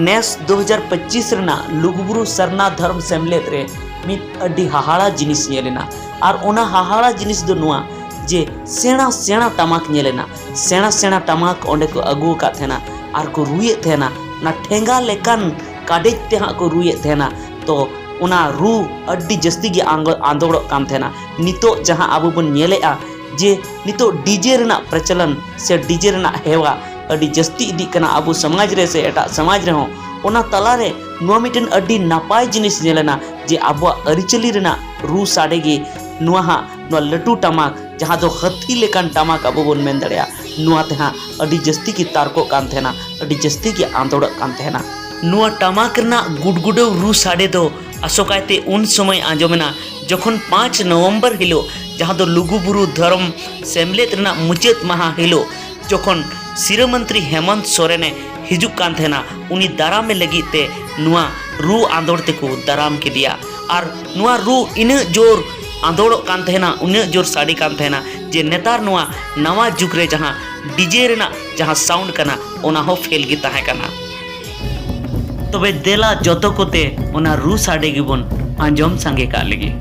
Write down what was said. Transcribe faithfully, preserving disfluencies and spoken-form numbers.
ᱱᱮᱥ ᱫᱩ ᱦᱟᱡᱟᱨ ᱯᱚᱸᱪᱤᱥ ᱨᱮᱱᱟᱜ ᱞᱩᱜᱩᱵᱩᱨᱩ ᱥᱟᱨᱱᱟ ᱫᱷᱚᱨᱚᱢ ᱥᱮᱢᱞᱮᱫ ᱨᱮ ᱢᱤᱫ ᱟᱹᱰᱤ ᱦᱟᱦᱟᱲᱟ ᱡᱤᱱᱤᱥ ᱧᱮᱞ ᱮᱱᱟ᱾ ᱟᱨ ᱚᱱᱟ ᱦᱟᱦᱟᱲᱟ ᱡᱤᱱᱤᱥ ᱫᱚ ᱱᱚᱣᱟ ᱡᱮ ᱥᱮᱬᱟ ᱥᱮᱬᱟ ᱴᱟᱢᱟᱠ ᱧᱮᱞ ᱮᱱᱟ᱾ ᱥᱮᱬᱟ ᱥᱮᱬᱟ ᱴᱟᱢᱟᱠ ᱚᱸᱰᱮ ᱠᱚ ᱟᱹᱜᱩ ᱟᱠᱟᱫ ᱛᱟᱦᱮᱱᱟ ᱟᱨ ᱠᱚ ᱨᱩᱭᱮᱫ ᱛᱟᱦᱮᱱᱟ᱾ ᱚᱱᱟ ᱴᱷᱮᱸᱜᱟ ᱞᱮᱠᱟᱱ ᱠᱟᱰᱮᱡ ᱛᱮ ᱦᱟᱸᱜ ᱠᱚ ᱨᱩᱭᱮᱫ ᱛᱟᱦᱮᱱᱟ᱾ ᱛᱚ ᱚᱱᱟ ᱨᱩ ᱟᱹᱰᱤ ᱡᱟᱹᱥᱛᱤ ᱜᱮ ᱟᱸᱫᱚᱲᱚᱜ ᱠᱟᱱ ᱛᱟᱦᱮᱱᱟ᱾ ᱱᱤᱛᱚᱜ ᱡᱟᱦᱟᱸ ᱟᱵᱚ ᱵᱚᱱ ᱧᱮᱞᱮᱫᱼᱟ ᱡᱮ ᱱᱤᱛᱚᱜ ᱰᱤᱡᱮ ᱨᱮᱱᱟᱜ ᱯᱨᱚᱪᱚᱞᱚᱱ ᱥᱮ ᱰᱤᱡᱮ ᱨᱮᱱᱟᱜ ᱦᱮᱣᱟ ᱟᱹᱰᱤ ᱡᱟᱹᱥᱛᱤ ᱤᱫᱤᱜ ᱠᱟᱱᱟ ᱟᱵᱚ ᱥᱚᱢᱟᱡᱽ ᱨᱮ ᱥᱮ ᱮᱴᱟᱜ ᱥᱚᱢᱟᱡᱽ ᱨᱮᱦᱚᱸ, ᱚᱱᱟ ᱛᱟᱞᱟᱨᱮ ᱱᱚᱣᱟ ᱢᱤᱫᱴᱮᱱ ᱟᱹᱰᱤ ᱱᱟᱯᱟᱭ ᱡᱤᱱᱤᱥ ᱧᱮᱞᱮᱱᱟ ᱡᱮ ᱟᱵᱚᱣᱟᱜ ᱟᱹᱨᱤᱪᱟᱹᱞᱤ ᱨᱮᱱᱟᱜ ᱨᱩ ᱥᱟᱰᱮ ᱜᱮ ᱱᱚᱣᱟ ᱦᱟᱸᱜ, ᱱᱚᱣᱟ ᱞᱟᱹᱴᱩ ᱴᱟᱢᱟᱠ, ᱡᱟᱦᱟᱸ ᱫᱚ ᱦᱟᱹᱛᱤ ᱞᱮᱠᱟᱱ ᱴᱟᱢᱟᱠ ᱟᱵᱚ ᱵᱚᱱ ᱢᱮᱱ ᱫᱟᱲᱮᱭᱟᱜᱼᱟ, ᱱᱚᱣᱟ ᱛᱮᱦᱟᱸᱜ ᱟᱹᱰᱤ ᱡᱟᱹᱥᱛᱤ ᱜᱮ ᱛᱟᱨᱠᱚᱜ ᱠᱟᱱ ᱛᱟᱦᱮᱱᱟ, ᱟᱹᱰᱤ ᱡᱟᱹᱥᱛᱤ ᱜᱮ ᱟᱸᱫᱳᱲᱚᱜ ᱠᱟᱱ ᱛᱟᱦᱮᱱᱟ᱾ ᱱᱚᱣᱟ ᱴᱟᱢᱟᱠ ᱨᱮᱱᱟᱜ ᱜᱩᱰᱜᱩᱰᱟᱹᱣ ᱨᱩ ᱥᱟᱰᱮ ᱫᱚ ᱟᱥᱚᱠᱟᱭᱛᱮ ᱩᱱ ᱥᱚᱢᱚᱭ ᱟᱸᱡᱚᱢᱮᱱᱟ ᱡᱚᱠᱷᱚᱱ ᱯᱟᱸᱪ ᱱᱚᱵᱷᱮᱢᱵᱚᱨ ᱦᱤᱞᱳᱜ, ᱡᱟᱦᱟᱸ ᱫᱚ ᱞᱩᱜᱩᱵᱩᱨᱩ ᱫᱷᱚᱨᱚᱢ ᱥᱮᱢᱞᱮᱫ ᱨᱮᱱᱟᱜ ᱢᱩᱪᱟᱹᱫ ᱢᱟᱦᱟ ᱦᱤᱞᱳᱜ, ᱡᱚᱠᱷᱚᱱ ᱥᱤᱨᱟᱹ ᱢᱚᱱᱛᱨᱤ ᱦᱮᱢᱚᱱᱛ ᱥᱚᱨᱮᱱᱮ ᱦᱤᱡᱩᱜ ᱠᱟᱱ ᱛᱟᱦᱮᱱᱟ, ᱩᱱᱤ ᱫᱟᱨᱟᱢᱮ ᱞᱟᱹᱜᱤᱫ ᱛᱮ ᱱᱚᱣᱟ ᱨᱩ ᱟᱸᱫᱳᱲ ᱛᱮᱠᱚ ᱫᱟᱨᱟᱢ ᱠᱮᱫᱮᱭᱟ᱾ ᱟᱨ ᱱᱚᱣᱟ ᱨᱩ ᱤᱱᱟᱹᱜ ᱡᱳᱨ ᱟᱸᱫᱳᱲᱚᱜ ᱠᱟᱱ ᱛᱟᱦᱮᱱᱟ, ᱩᱱᱟᱹᱜ ᱡᱳᱨ ᱥᱟᱰᱮ ᱠᱟᱱ ᱛᱟᱦᱮᱱᱟ ᱡᱮ ᱱᱮᱛᱟᱨ ᱱᱚᱣᱟ ᱱᱟᱣᱟ ᱡᱩᱜᱽ ᱨᱮ ᱡᱟᱦᱟᱸ ᱰᱤᱡᱮ ᱨᱮᱱᱟᱜ ᱡᱟᱦᱟᱸ ᱥᱟᱣᱩᱱᱰ ᱠᱟᱱᱟ, ᱚᱱᱟ ᱦᱚᱸ ᱯᱷᱮᱞ ᱜᱮ ᱛᱟᱦᱮᱸ ᱠᱟᱱᱟ᱾ ᱛᱚᱵᱮ ᱫᱮᱞᱟ ᱡᱚᱛᱚ ᱠᱚᱛᱮ ᱚᱱᱟ ᱨᱩ ᱥᱟᱰᱮ ᱜᱮᱵᱚᱱ ᱟᱸᱡᱚᱢ ᱥᱟᱸᱜᱮ ᱠᱟᱜ ᱞᱮᱜᱮ᱾